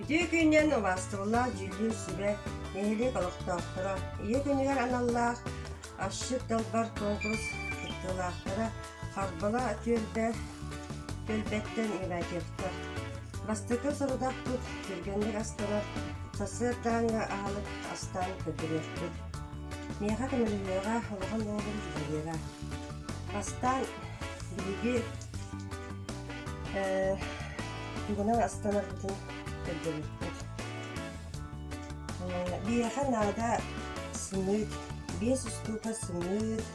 Үтүө күнүнэн убаастабыллаах дьүүллүүр сүбэ, нэһилиэк олохтоохторо, Ийэ күнүгэр аналлаах асчыт далбар куонкурус кыттыылаахтара Харбала түөлбэ түөлбэттэн Игнатьевтар. Бастакы сорудахпыт түргэнник астанар сарсыардааҥҥы аһылык астаан көрдөрүөхпүт. Миэхэ көмөлөһүөҕэ улахан уолум Валера. Бастаан биһиги тугунан астанарбытын көрдөрүөхпүт. Биһиэхэ наада сымыыт, 5 устуука сымыыт,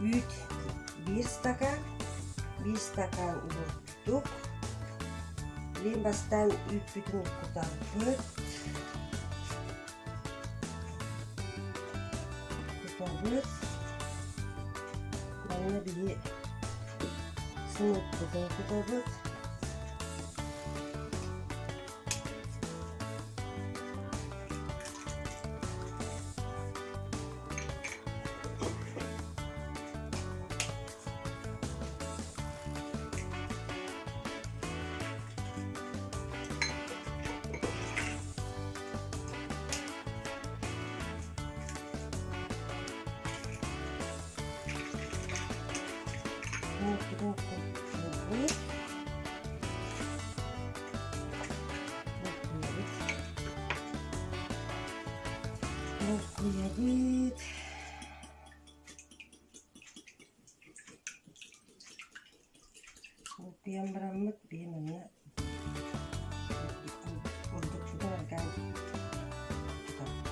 үүт 1 стакан, 1 стакан бурдук. Билигин бастаан үүппүтүн кутарбыт. Кутабыт. Манна биһи сымыыппытын кутабыт. Булкуйабыт. Булкуйан бараммыт биһи манна бурдукпутун аргаан тутабыт.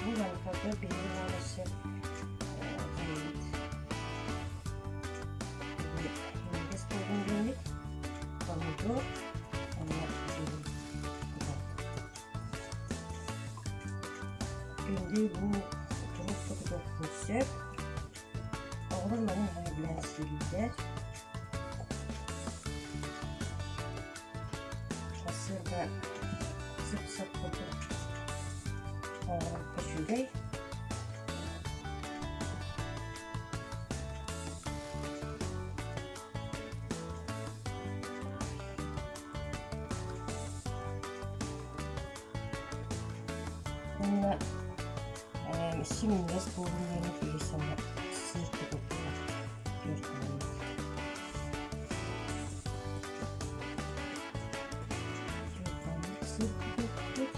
Бу лаҥхата биһиги өссө минньигэс буоллун диэммит помидор уонна зелень кутабыт. Күндү бу турук да кутуохпун сөп. Оҕолор маны наһаа сөбүлээн сииллэр. Сарсыарда сып-сап курдук оҥорорго үчүгэй. Уонна өссө минньигэс буоллун диэн биир саҥа сыыр кутуллубат түөрт сыыр кутуохпут.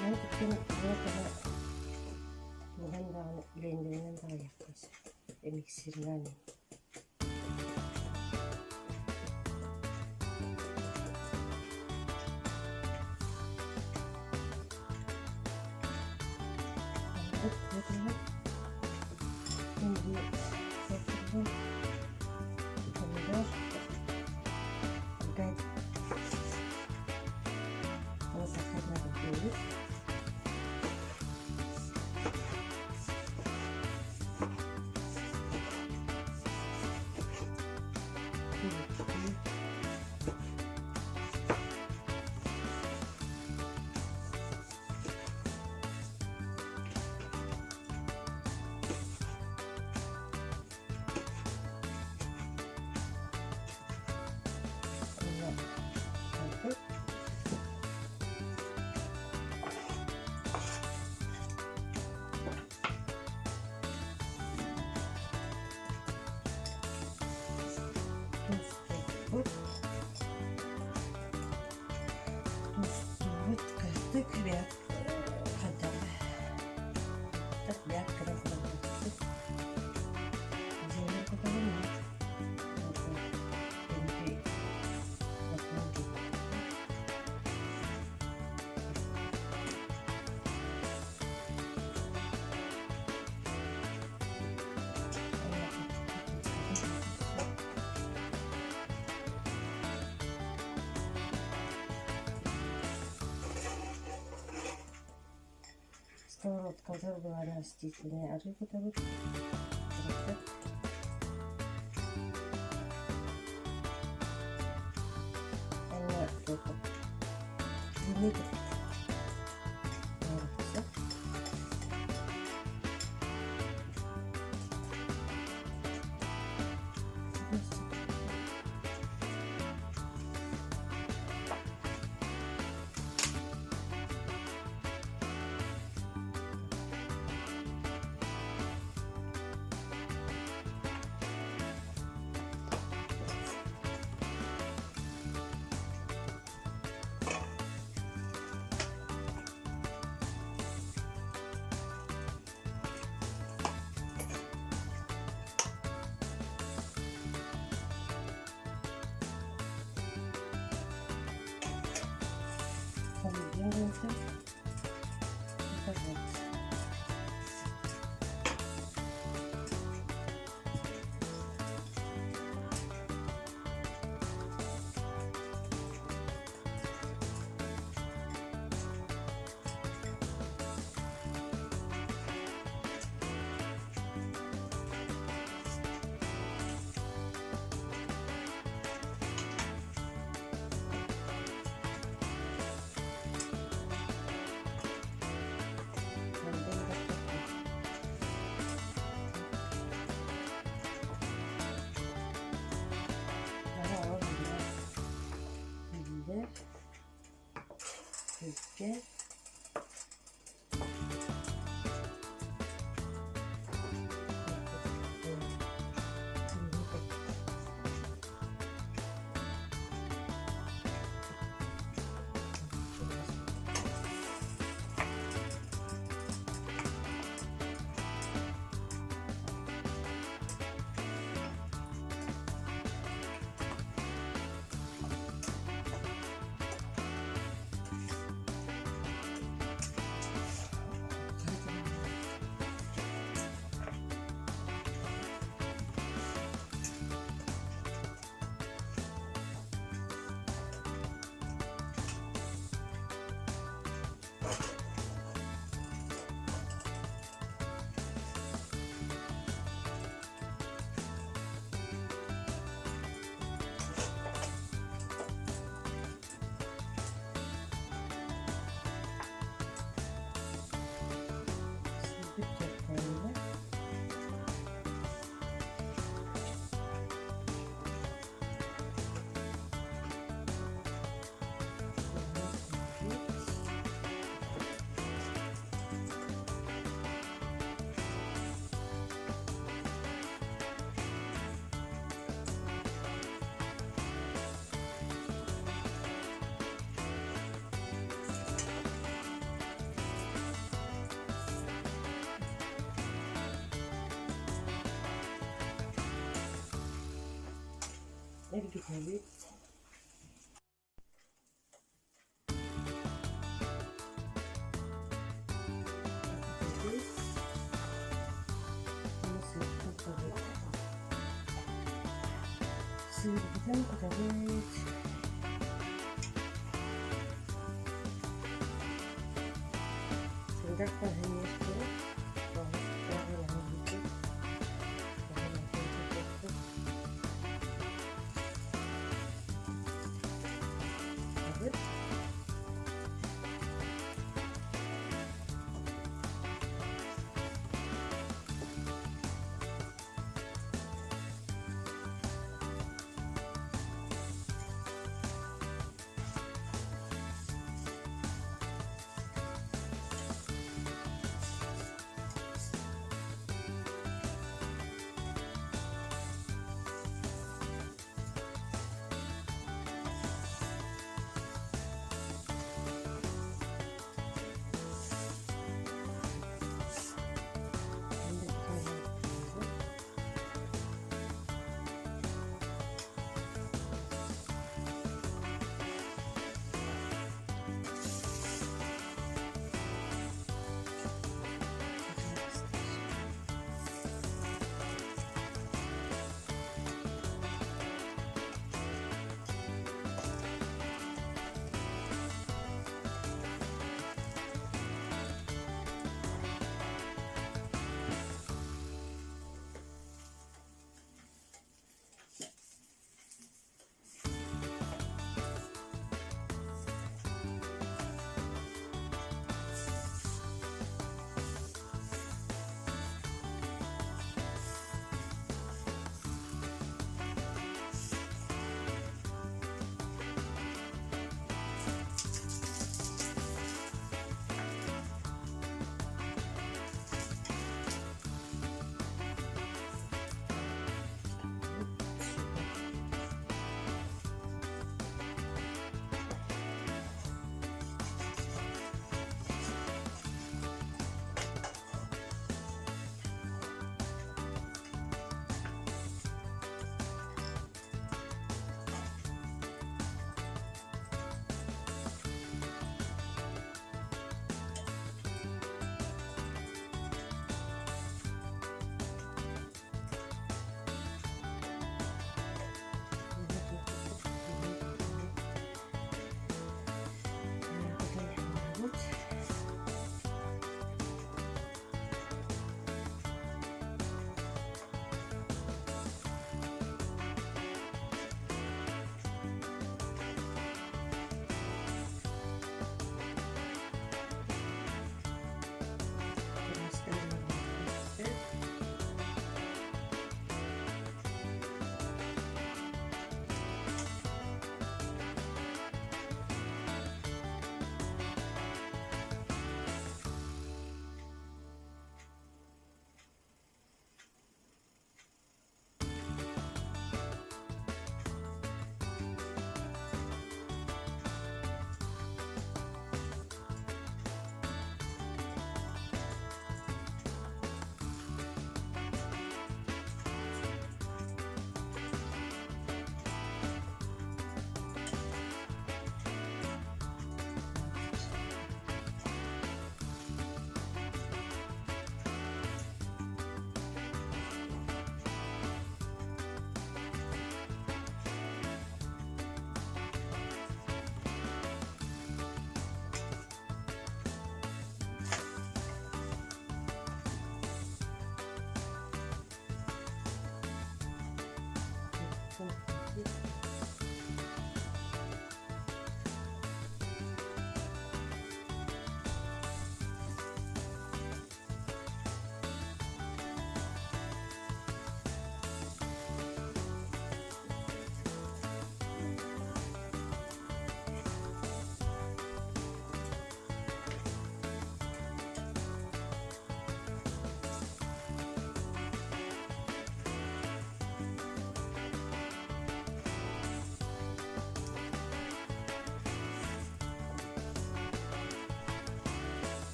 Маны кыттан Буһан даҕаны блендеринэн таҕайыахха сөп, миксеринэн. Помидор, опять сахарная купили. Тустубут. Тустубут кырдык ряд хайдах ряд гына кутабыт. Дьиэни кутабын Сковородкабытыгар былаана растительнай арыы кутабыт, кыратык. Уонна туох Пожалуйста. Күүскэ Сүүрбүт Эргитэбит. Сыырбытын кутабыт. Сыырдах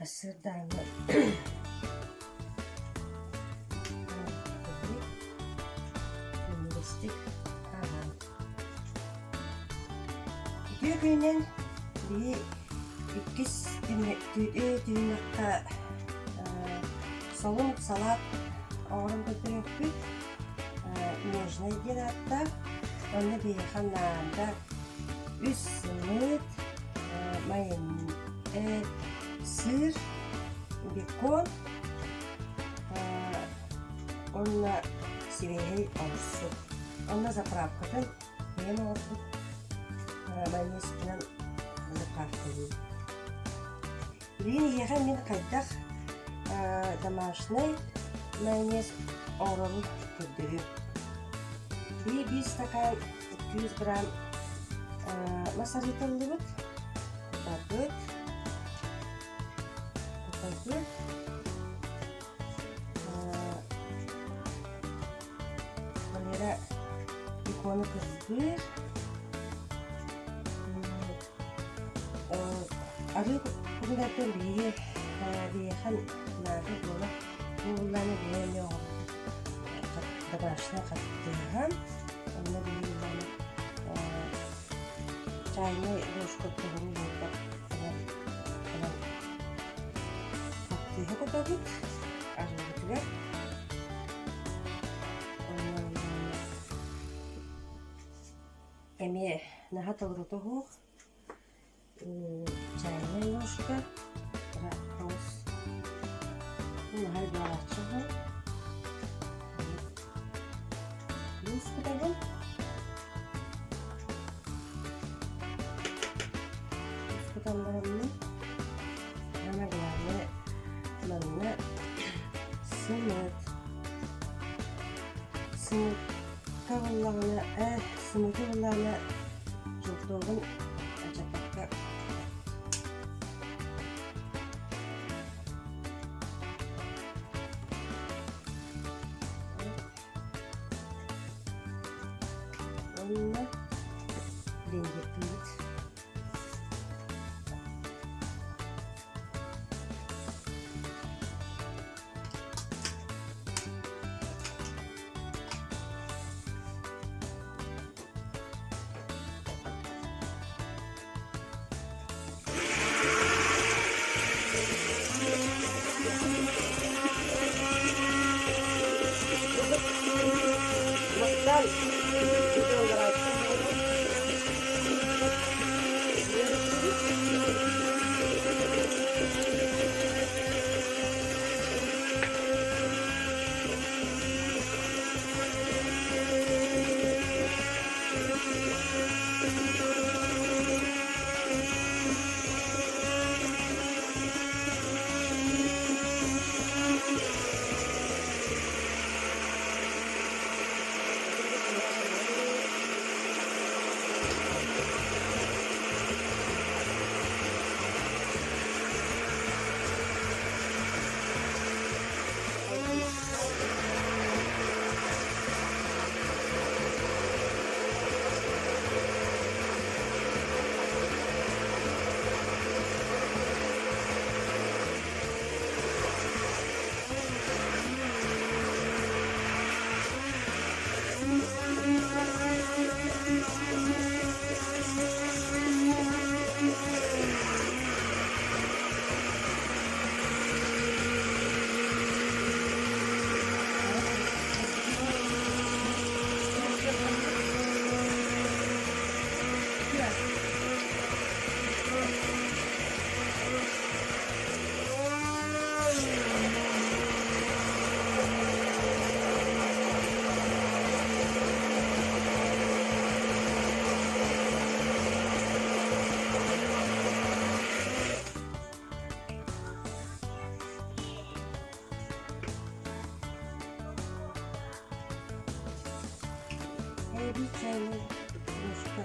Сарсыардааҥҥы минньигэстик ааһан. Үтүө күнүнэн биһи иккис түһүмэххэ солун салаат оҥорон көрдөрүөхпүт. Нежный диэн ааттаах. Онно биһиэхэ наада үс сымыыт, майонез, сыр, бекон уонна сибиэһэй оҕурсу. Онно заправкатын бэйэм оҥорбут майонезпынан заправкалыыбын. Билигин эһиэхэ мин хайдах домашнай майонез оҥорорун көрдөрүөм. Биир стакан 200 грамм мас арыытыллыбыт, кутабыт, кутабыт, Валера икону кырбыыр. Арыы кутугартан биһиги биһиэхэ наада буола буоллааны бэйэ эмиэ оҥорбут домашнай хаттыыһа. Онно биһиги чайнай ложка толору буолбат хаттыыһа кутабыт арыыбытыгар. Эмиэ наһаа толорута суох чайная ложка хаус наһаа буолааччы Туус кутабын. Туус кутан бараммын самое главное манна сымыт. Сымыта буоллаҕына сымыты буоллаҕына желтогун алдьаппакка Уонна Кыралаан Эбии чайный ложка.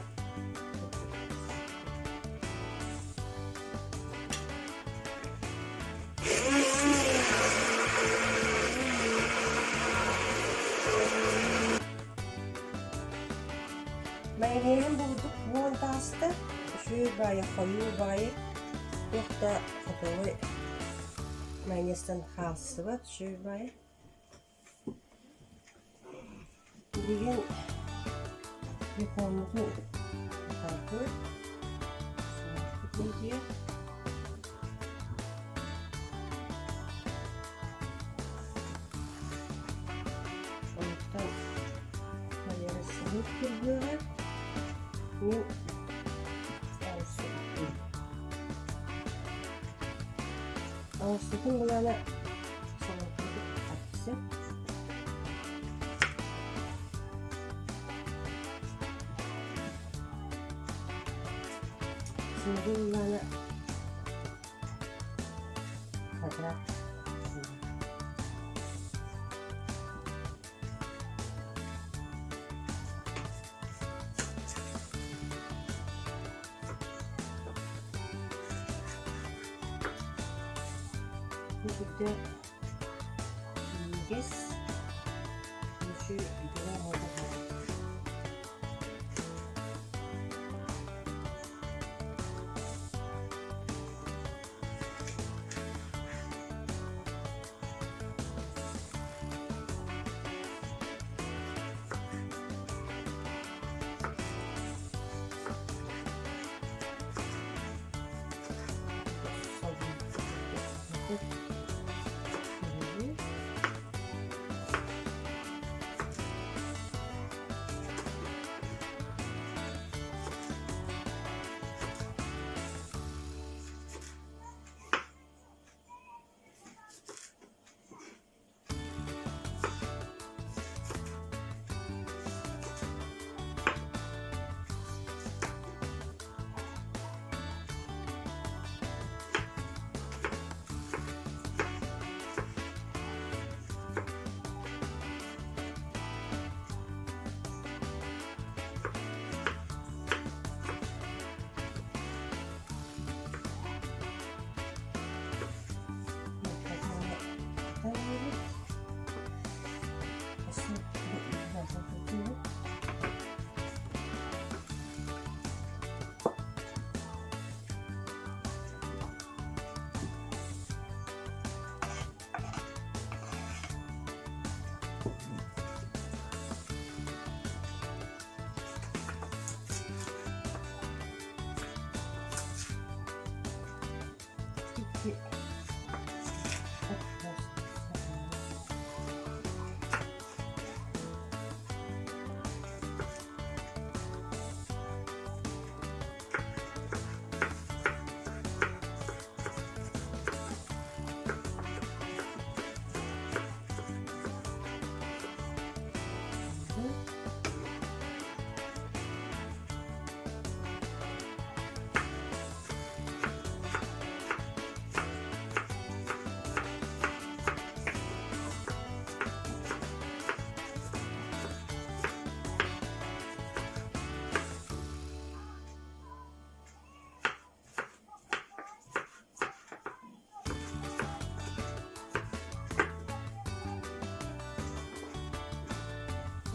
Майонеһым бурдук буолан таҕыста, үчүгэй баайы, хойуу баайы, туох да хотугу майонезтан хаалсыбат үчүгэй баайы. Билигин бекоммутун салгыы сууйбут Онтон Валера сымыыт кырбыаҕа, мин оҥорсубуппун. Оҥорсубутум былаана солоҥкобут сөп. Сымыгы былаана квадрат. Бу сиргэ минньигэс, үчүгэй оҥорбут.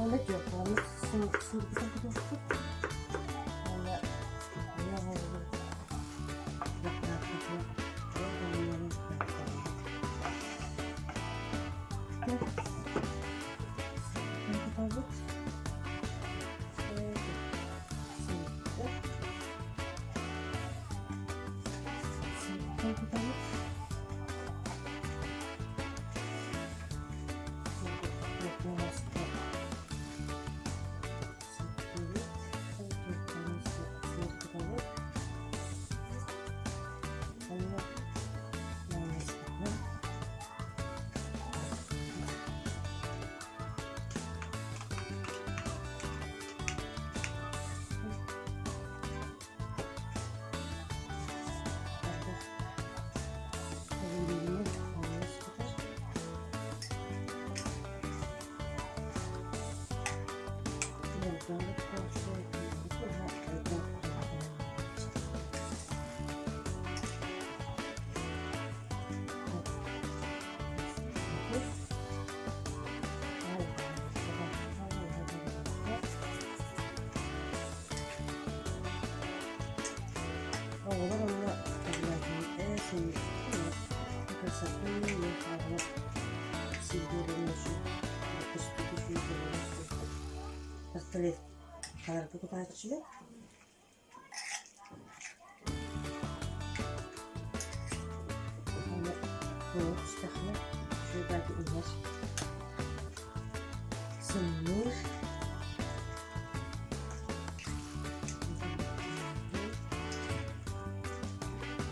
Уонна түөрт сылгытын кутуохпут. Уонна Оҕолор онно Кутааччылар Сымныыр.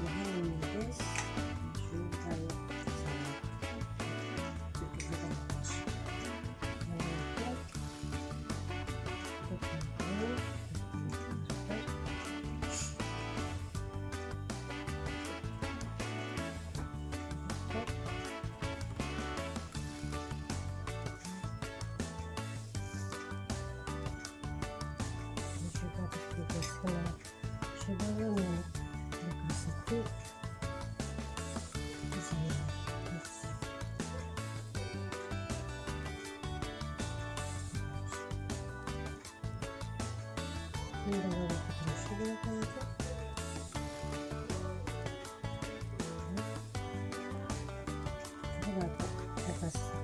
Наһаа минньигэс, үчүгэй салат. Для красоты.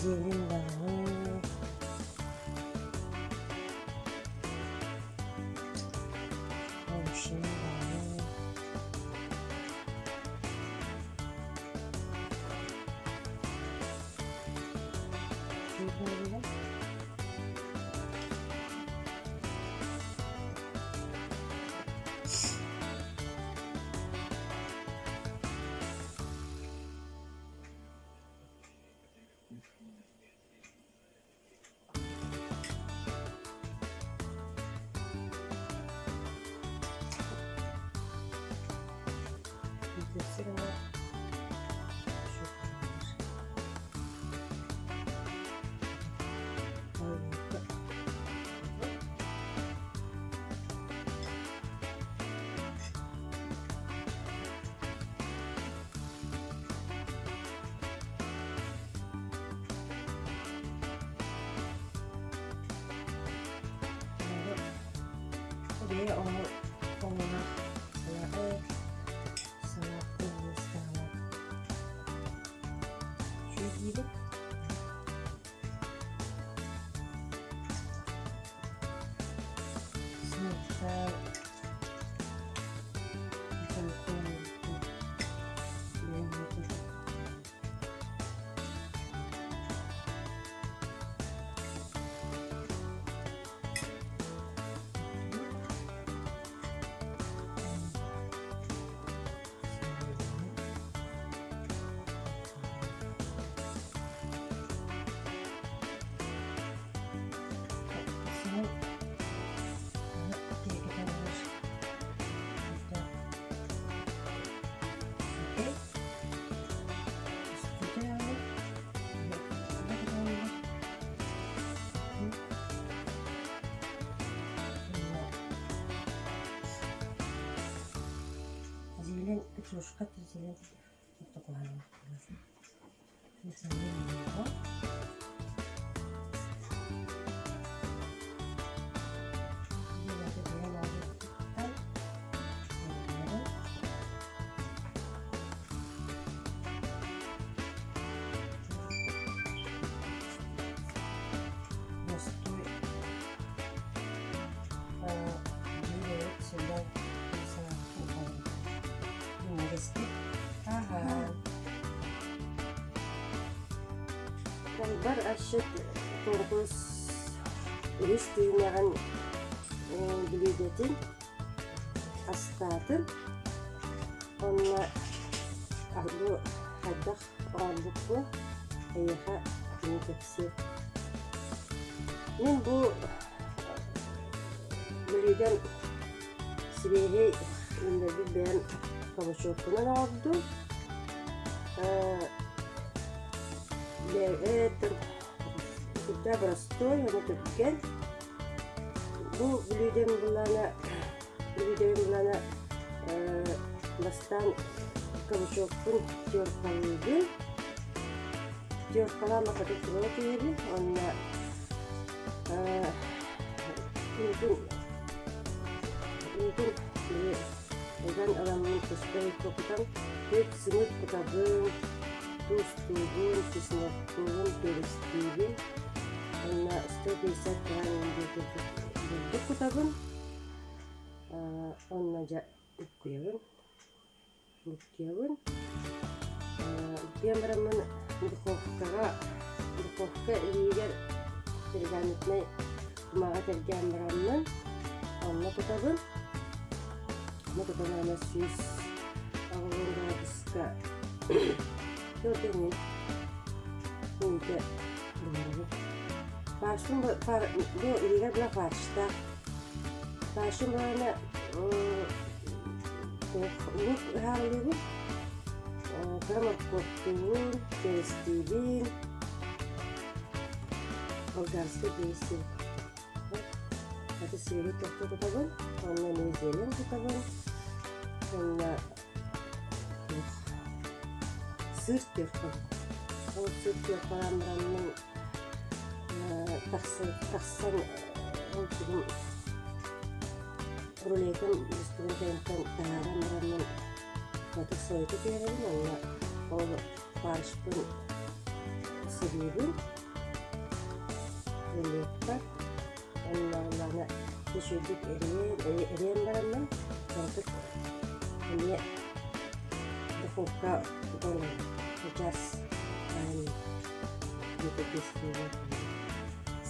Зелень даҕаны. Овощины даҕаны. Бэйэ оҥоһук салат Үчүгэй. Зелень, петрушка, зелень. Бостуой биир сылдьан Минньигэстик аһаан. Далбар асчыт конкурс үһүс түһүмэҕин бүлүүдэтин астаатым. Онно бу хайдах оҥорбуппун эйиэхэ кини кэпсиэм. Мин бу бүлүүдэм Сибиэһэй үүннэрбит бэйэм кабачокпунан оҥордум. Бэйэтин курда боростуой уонна түргэн. Бу бүлүүдэм былаана бүлүүдэм былаана бастаан кабачокпун теркалыыбын. Теркалаан бакытын тула түһэбин уонна Уутун били ыган ыламмын туспа иһиккэ кутан, түөрт сымыыт кутабын, туустуубун, чесноктуубун, перецтиибин уонна 150 грамм диэки бурдук кутабын, онно дьэ уккуйабын. Буккуйабын. Буккуйан бараммын духовкаҕа духовка илиигэр пергаментнай кумааҕы тэлгээн бараммын онно кутабын. Онно кутан аны 180 градуска 4 мүнүүтэ буһарабын. Фаршым бу илиигэр була фарштаах. Фаршым буолана Лук ыһаарылыыбын, кыра моркуоптуубун, перестиибин, болгарскай перестиин. Аты сиэри тохто кутабын, уонна эмиэ зелень кутабын, уонна сыр теркабын. Ол сыр теркалаан бараммын тахсан ол тугум Рулетын инструментан таһааран бараммын хата сойута түһэрэбин уонна ол фаршпын сыбыыбын рулетка уонна ыллаҕына үчүгэйдик эриэн эриэн бараммын кыратык эмиэ духовка сейчас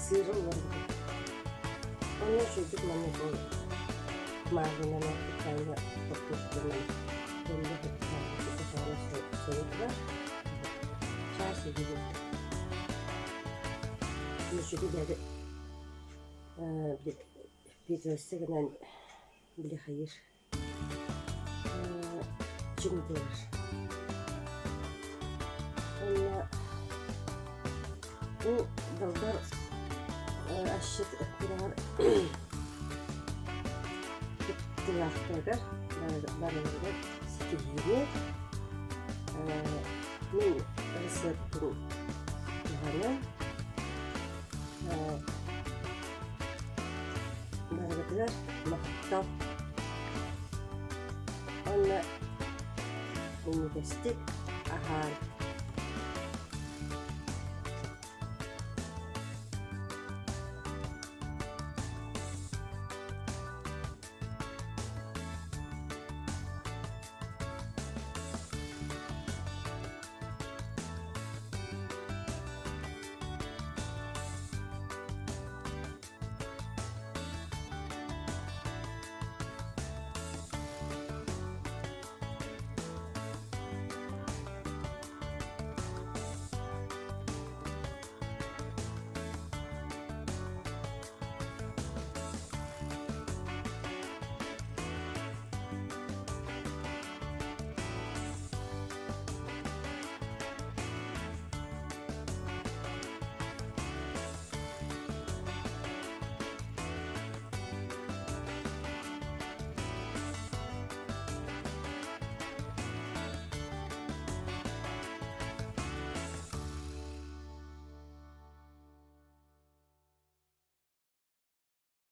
сыыры уларытабын. Онно үчүгэйдик маннык ол мааргынан оттуктаанга хортуосканан тонно сорук чаас иһигин үчүгэй Петросты гынан били хайыр чиҥ буолар. Уонна бу далбар асчыт күрэҕэр кыттыылаахтарыгар барыларыгар ситиһиини мин ырысыаппын туһанан Барыгытыгар махтал. Уонна минньигэстик аһаан.